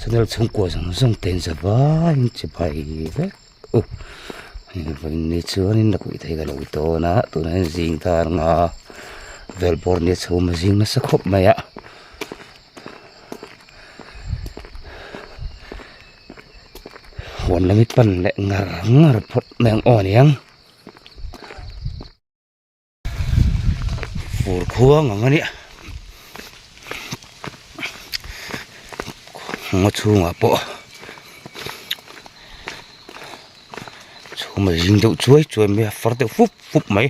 Channel chhungkua zawng zawng te in za vaiin chibai vek u. Vawiin ni chuanin la kuih thei ka lo dawn a, tunah hian zing dar nga vel bawr nia chhum a zing nasa khawp mai a. Huan lam hi pan leh ngar ngar phawt mai ang aw aniang. Fur khuang ang a nia ngaw chhungah pawh chhum a zing deuh chuai chuai mai a far deuh fup fup mai.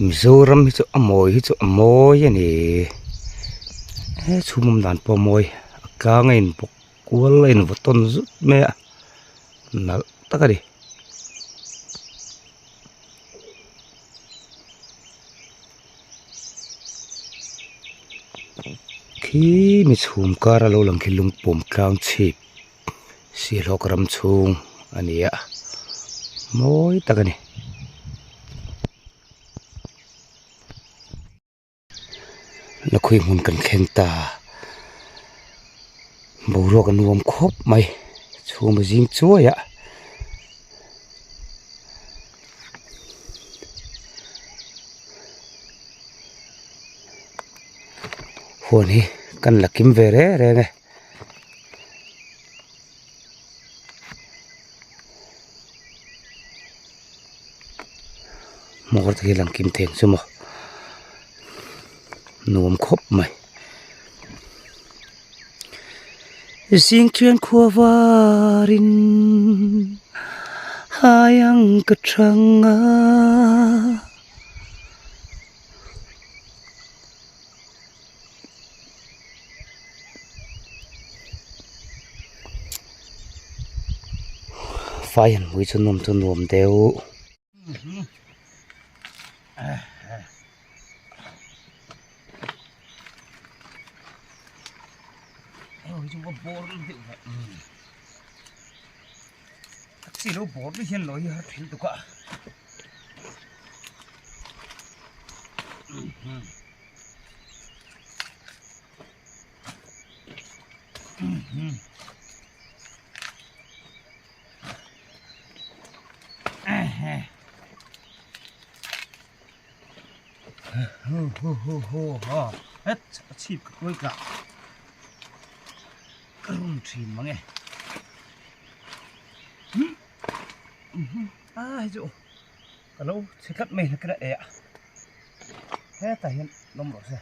Mizoram hi chu a mawi hi chu a mawi a ni he chhum awm dan pawh a mawi a tlang a in bawk kual a in vaw tawn zut mai a nalh tak a ni. Khi mi chhum kar a lo lang khi lungpum tlang chhip Sihlawk ram chhung a ni a mawi tak a ni. Lakhui hmun kan thleng ta boruak a nuam khawp mai chhum a zing chuai a. Huan hi kan la kim ve reng reng e. Hmawr te hi lang kim thei ang chu maw nuam khawp mai zing thian khua varin hai ang ka chang a. Fai han hmui chu nawm chu nuam deuh. Chhip ka kuai kah ka rum thin mang e a hei chu ka lo chhe tlat mai ka la e a hetah hian lawm rawh se.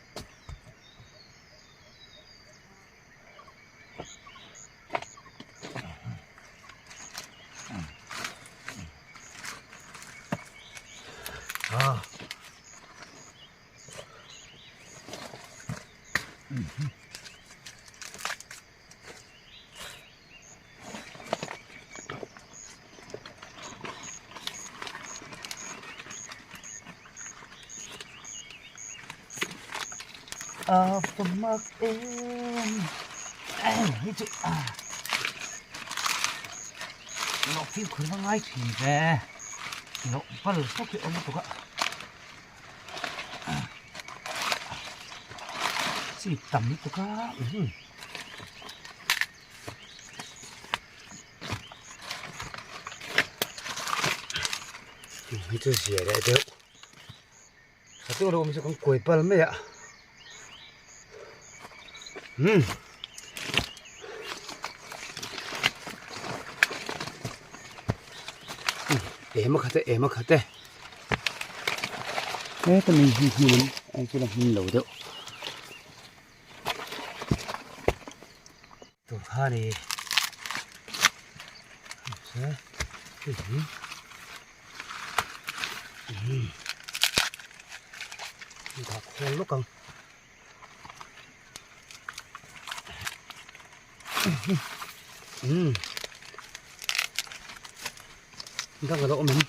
A pamak em hei chu a lo fimkhur va ngai thin ve loh bal fawk hi awm lutuk a chi tam lutuk a hei chu zia leh deuh. Ka chu lo awm chu kan kuai pal mai a umm em a khat e em a khat e heta mi hi hmun an an chu la hmun lo deuh tur kha a ni dah khawl lawk ang dang a lo awm em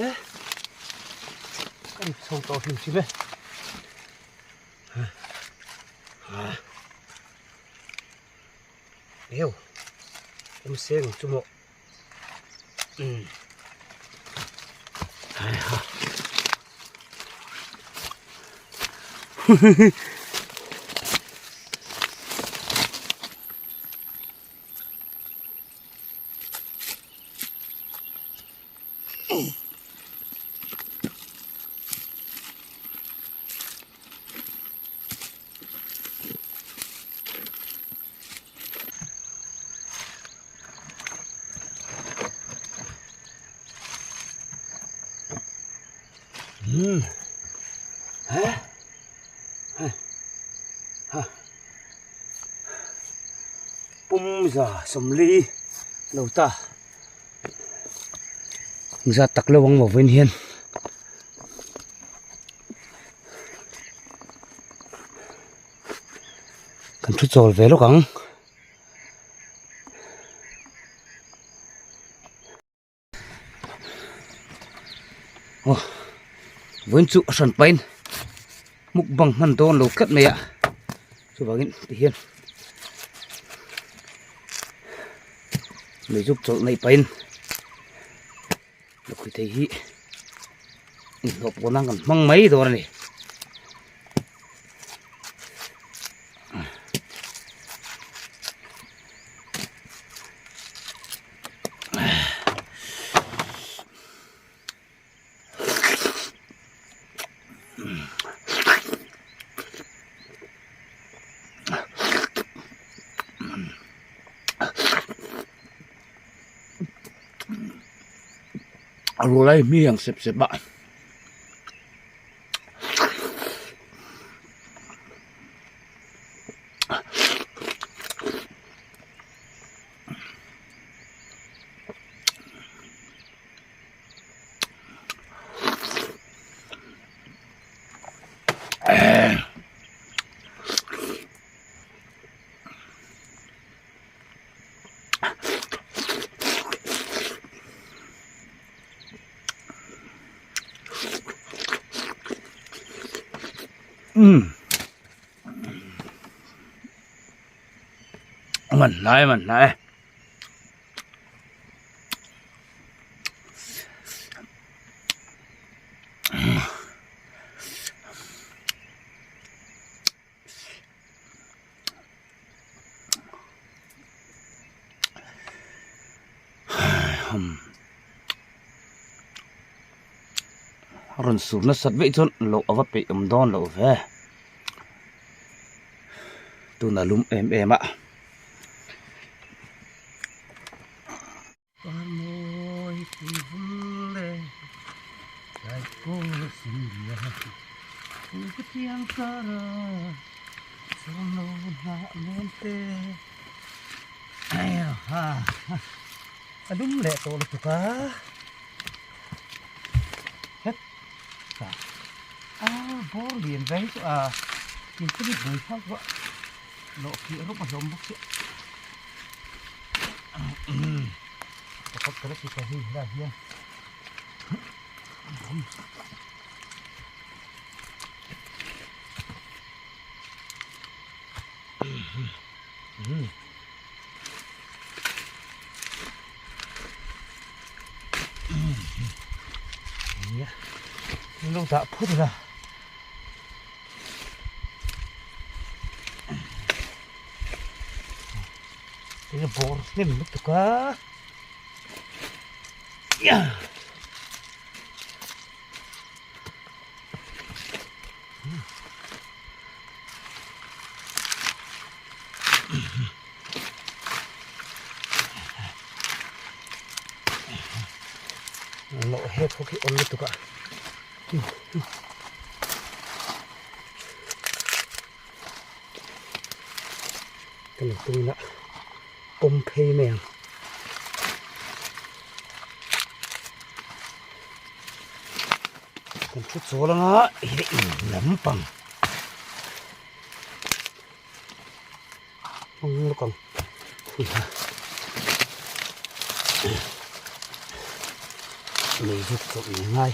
e ka ip chho tawh hrim hrim e. Eo em seng chu maw um hai ha. Hmm. Ha? Ha. Ha. Pum za sawmli lo ta. Zat tak lo ang maw vawiin hian. Kan thu chawl ve lawk ang. Aw vawiin chu a hran pahin mukbang hman dawn lo tlat mai a chuvangin tihian mei zuk chawlh neih pahin lakhuih thei hi inhlawh pawh nan kan hmang mai dawn a ni. A rual ai hmi ang sep sep a. Umm a man hlai a man hlai e. A rawn sur nasat veih chuan loh a va peih awm dawn loh ve tuna lum em em a. Parmawi tui vul e, tlai kawl sinria, Pui thiang kara, sawm lo hnah nem te. Ha, a lum leh tawh lutuk a. Het, ta. A bawr lian veng chu a, tin chu ni buai phak vah. Lawh khi rawp a hlawm bawk si. Pakhat ka la ti ta hei helai hian. Lo dah phut ila. Eng bawr hnem lutuk a lawh hek ho khi awm lutuk a. Ka lo tum ila pawm phei mai ang. Kan thu chawl anga hei in lampang hmang lawk ang hui ha mei zuk chawlh ni ngai.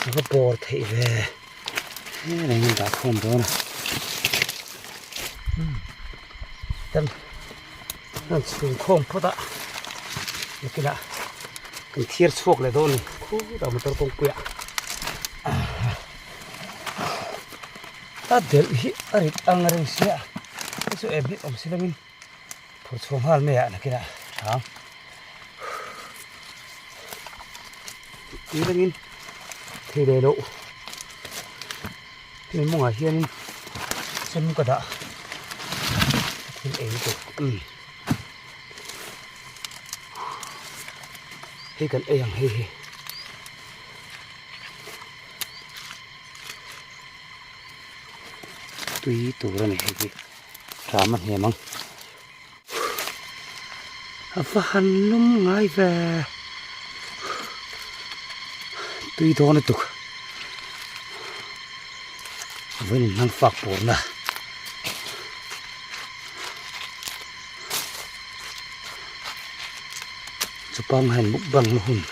A va bawr theih ve heng in dah khawm dawn a kan kan chhung khawm phawt a nakinah kan thiar chhuak leh dawn a ni khutah motor kawngpui ah a delh hi a rit ang reng sia hei chu em hi awm si lovin phur chhuah nghal mai ah nakinah hrang tui rengin thei leh loh hemi mawngah hianin chem ka dah thil ei lutuk umm hei kan ei ang hei hi. Tui tur a ni hei hi hram a hnem ang a va han lum ngai ve tui dawn lutuk vawiin in hmang fak pawrna. Chupang hian mukbang na hun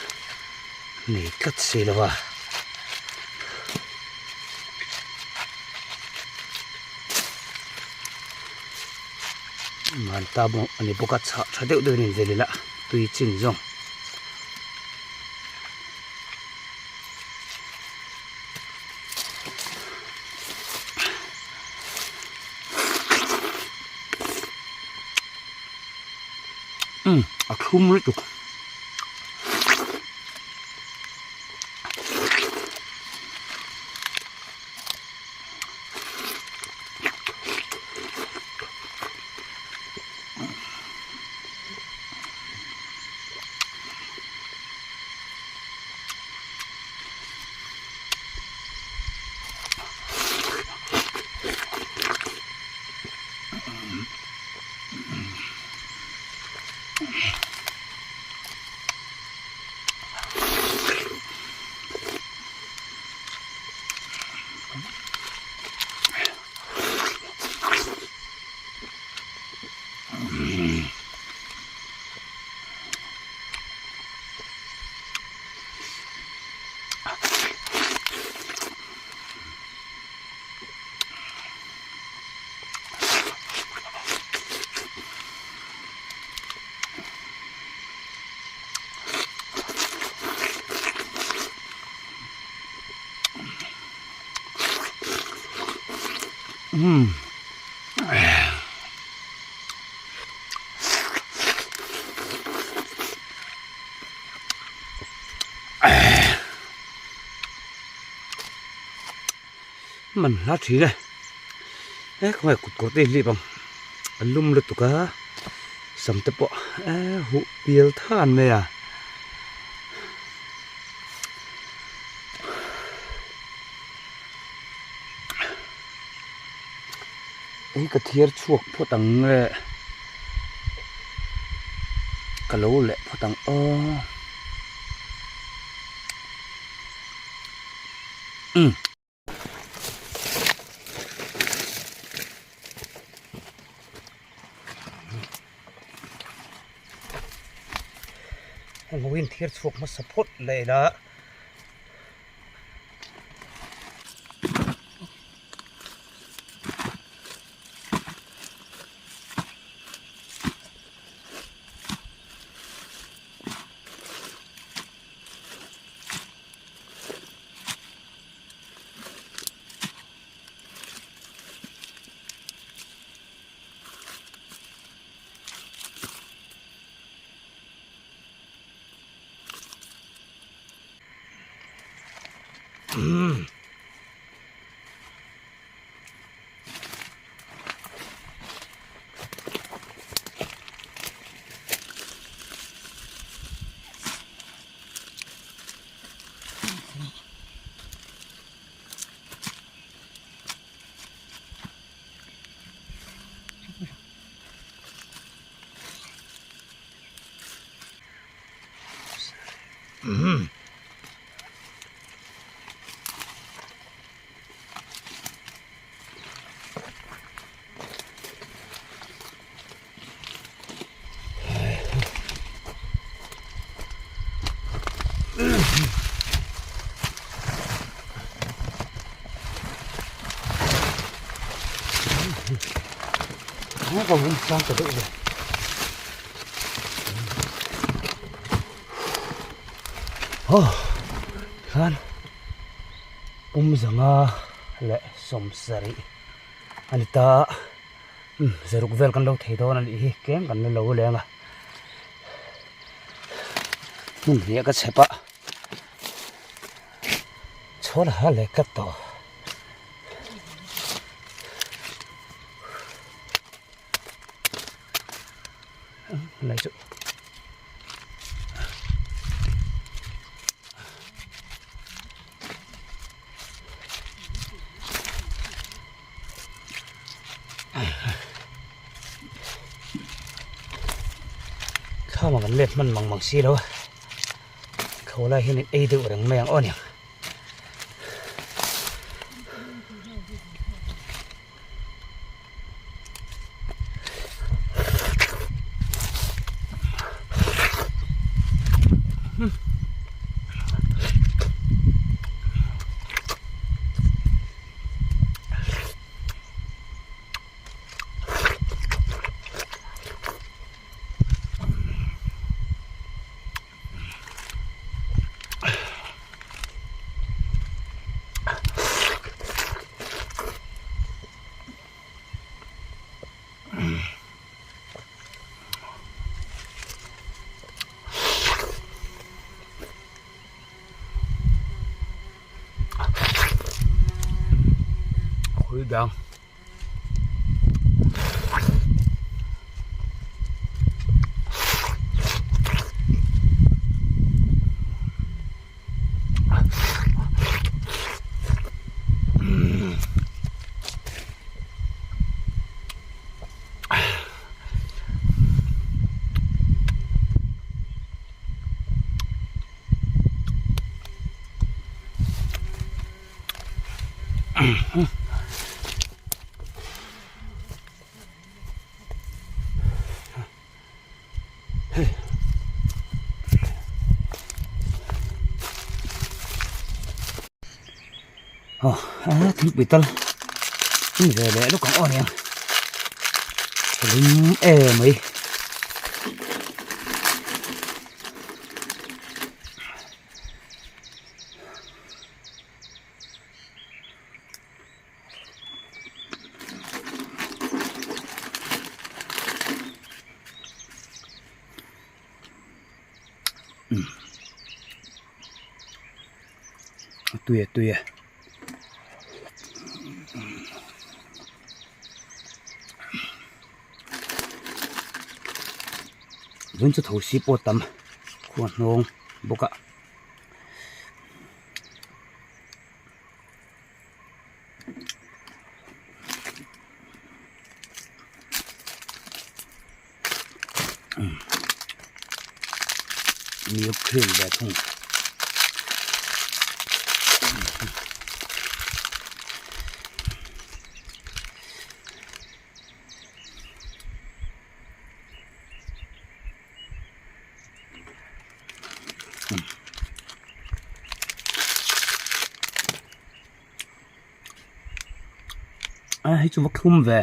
nei tlat si lo a. Manta bawk a ni bawk a chhah tha deuh deuhin in vel ila tui chin zawng. Umm a thlum lutuk. Umm. Man hla thin e he khawnge kut kawr te hi hlip ang a lum lutuk a sam te pawh eh huh pial than mai a. Hei ka thiar chhuak phawt ang nge ka lo leh phawt ang aw umm. Heng ho hi an thiar chhuak hmasa phawt leh ila. Umm. Umm. ka vun sang ta deuh ve. Aw khan pum zanga leh sawmsarih a ni ta a umm zaruk vel kan lo thei dawn a nih hi tlem kan la lo leng a hmun hnih ka chhep a chhawr ha leh tlat tawh. Này chú. Kha mà kan let hman mang mang si lo a kho lai hian in ei deuh reng mai ang aw niang. Khawi dang. Aw a thingpui tal in ve leh lawk ang aw nia lim em mai. A tui a tui a. Vun chu tho si pawh tam khuan hnawng bawk a. Milk cream ve thung. A hei chu va thlum ve.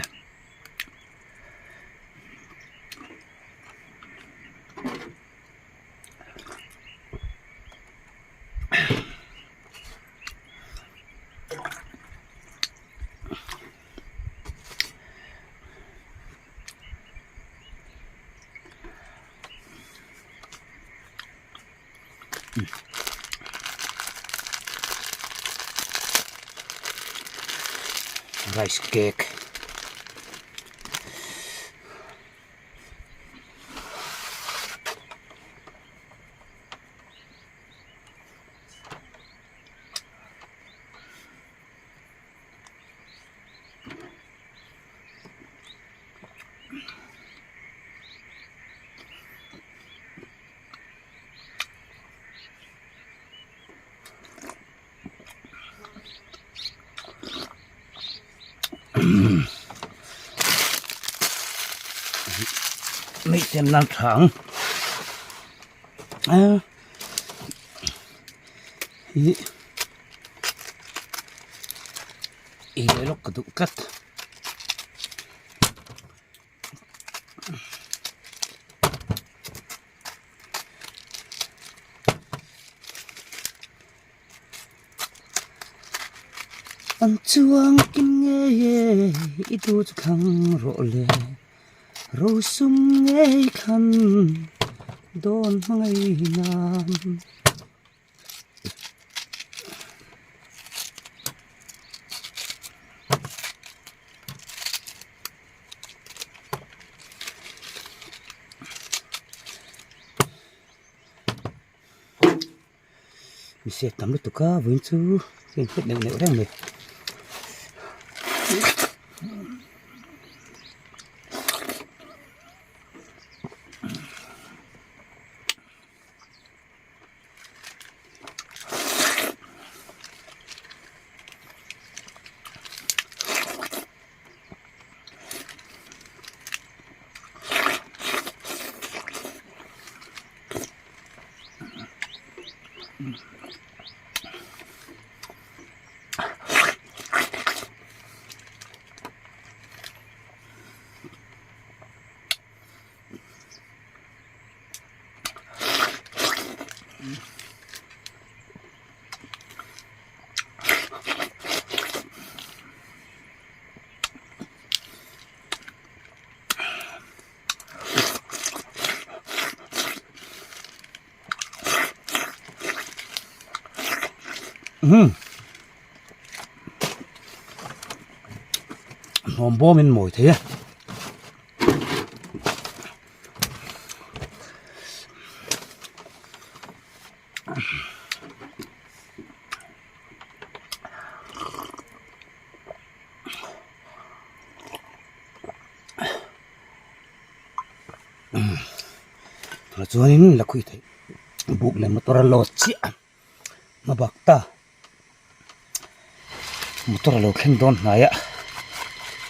Rice cake. Mấy xem năng thẳng à. Ý. Ý lốc cái tụ cắt. An chuang kim ngei e i duh chu thlang rawh le rosum ngei thlan dawn hmangaih nan. Mihriat tam lutuk a vawiin chu ka inhriat neuh neuh reng mai. Hnawm bawmin mawi thei a. Tunah chuanin lakhuih theih buk leh motor a load chiah a bak ta motor a lo thleng dawn hnai a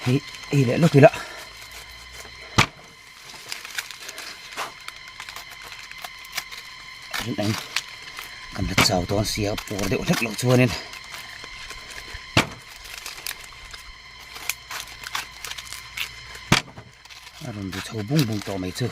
hei ei leh lawk ila. Kan la chau dawn sia pur deuh hlek loh chuanin. A rawn ri chho bung bung tawh mai chu.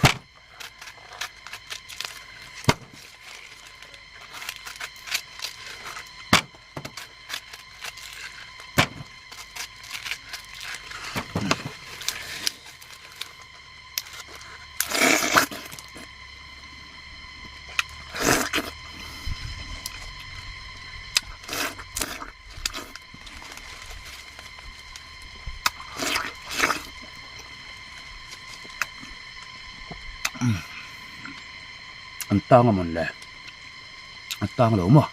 An tang a mawn le a tang lo maw.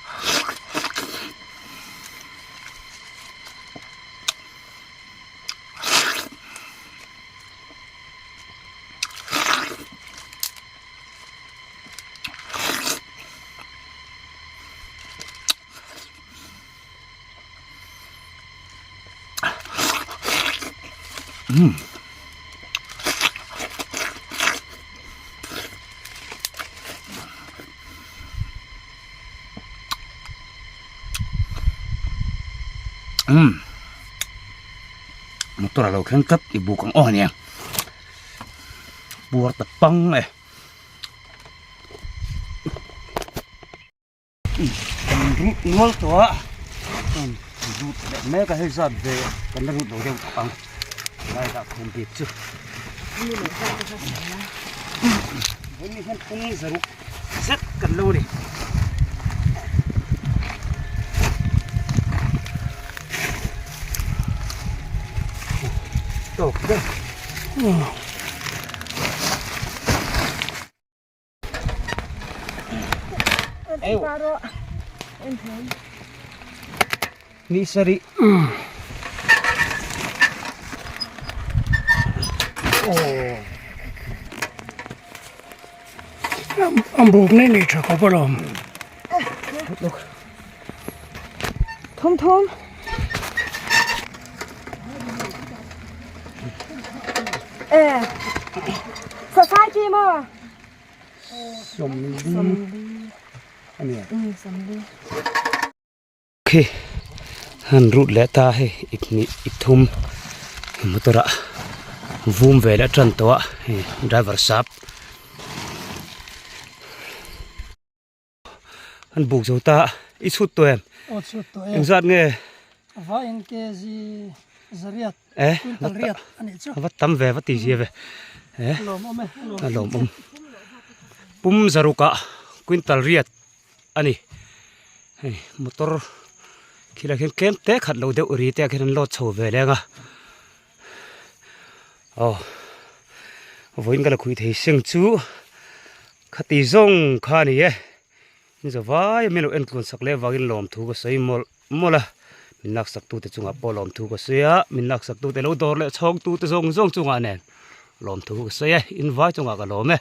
Umm motor a lo thleng tlat i buk ang aw ania puar ta pang e. Kan rut nual tawh a rut leh mek a hei zat ve kan la rut lo deuh tawh ang lai dah khawm bik chu vawiin hian pung zaruk zet kan lo ni. Tawk ber. Ni sarih. An buk nei nei tha khawp alawm. Thum thum. E. Sa sai chi maw? Sawmli a ni a. Khi han rut leh ta hei i hnih i thum motor ah vum ve leh tan tawh a hei driver sap an buk zo ta i chhut tawh em? Aw chhut tawh e. Engzat nge? Vaiin kg zariat Eh, quintal riat a nih chu. A va tam ve, va ti zia ve. Eh, A lawmawm e, a lawmawm. Pum zarukah quintal riat a ni. Hei motor khilah khian tlem te khat lo deuh ri te ah khian an load chho ve leng a. Aw vawiin ka la khuih thei seng chu khati zawng kha a ni e. In zavai a min lo en tluan sak leh avangin lawmthu ka sawi mawlh mawlh a. Min laksak tute chungah pawh lawmthu ka sawi a, min laksak tute lo dawr leh chhawng tute zawng zawng chungah nen lawmthu ka sawi e. In vai chungah ka lawm e.